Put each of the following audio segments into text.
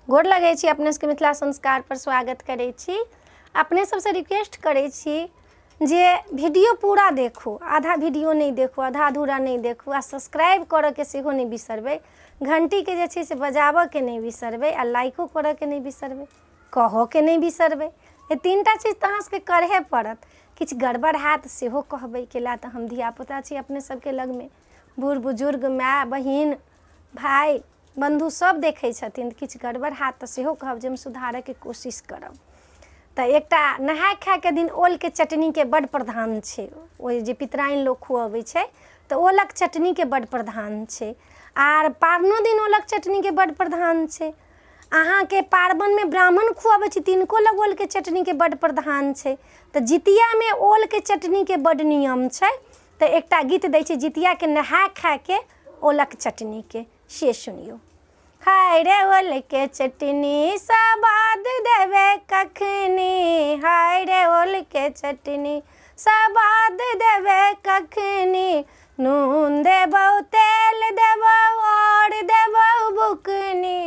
गोर लगै छी अपने सबके। मिथिला संस्कार पर स्वागत करै छी। अपने सबसँ रिक्वेस्ट करै छी जे वीडियो पूरा देखू, आधा वीडियो नहि देखू, आधा अधूरा नहि देखू, आ सब्सक्राइब करऽके सेहो नहि बिसरबै, घण्टीके जे छै से बजाबऽके नहि बिसरबै, आ लाइको करऽके नहि बिसरबै, कहऽके नहि बिसरबै। ई तीनटा चीज तऽ अहाँ सबके करहे पड़त। किछु गड़बड़ हैत सेहो कहबै, कैला तऽ हम धियापुता छी अपने सबके लगमे, बूढ़ बुजुर्ग, माय, बहिन, भाय, बन्धु सब देखै छथिन। किछु गड़बड़ हैत तऽ सेहो कहब जे हम सुधारऽके कोशिश करब। तऽ एकटा नहाय खायके दिन ओलके चटनीके बड्ड प्रधान छै। ओहि जे पितराइन लोक खुअबै छै तऽ ओलक चटनीके बड्ड प्रधान छै, आर पारनो दिन ओलक चटनीके बड्ड प्रधान छै। अहाँके पार्वणमे ब्राह्मण खुअबै छै, तिनको लग ओलके चटनीके बड्ड प्रधान छै। तऽ जितियामे ओलके चटनीके बड्ड नियम छै। तऽ एकटा गीत दै छै जितियाके नहाय खायके ओलक चटनीके, से सुनियौ। हाय रे ओलके चटनी सवाद देबै कखनी, हाय रे ओलके चटनी सवाद देबै कखनी, नून देबौ तेल देबौ आओर देबौ बुकनी,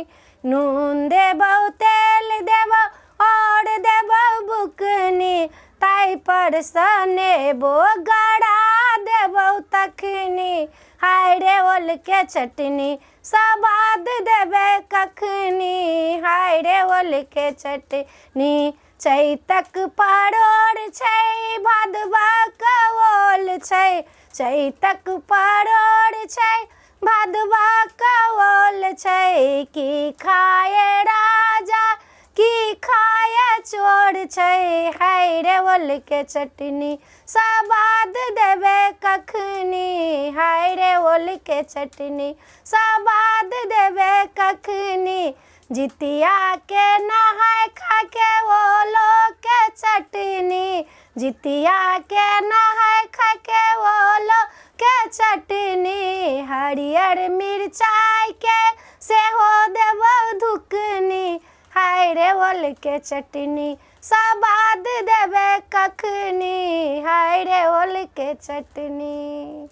नून देबौ तेल देबौ आओर देबौ बुकनी, ताहिपर सँ नेबो गरा देबौ तखनी, हाय रे ओलके चटनी सवाद देबै कखनी, हाय रे ओलके चटनी। चैतक परोड़ छै भदवाक ओल छै, चैतक परोड़ छै भदवाक ओल छै, की खाए राजा की खाए चोर छै, हाय रे ओलके चटनी सवाद देबै कखनी, हाय रे ओलके चटनी सवाद देबै कखनी। जितिया के नहाय खा के ओलो के चटनी, जितिया के नहाय खा के ओलो के चटनी, हरियर मिरचाई के सेहो देबौ धुकनी, हाय रे ओल के चटनी सवाद देबै कखनी, हाय रे ओल के चटनी।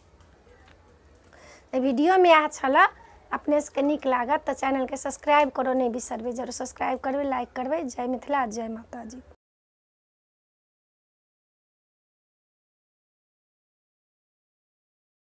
वीडियोमे इएह छलऽ। अपने सबके नीक लागत तऽ चैनलके सब्सक्राइब करऽ नहि बिसरबै। जरूर सब्सक्राइब करबै, लाइक करबै। जय मिथिला, जय माताजी।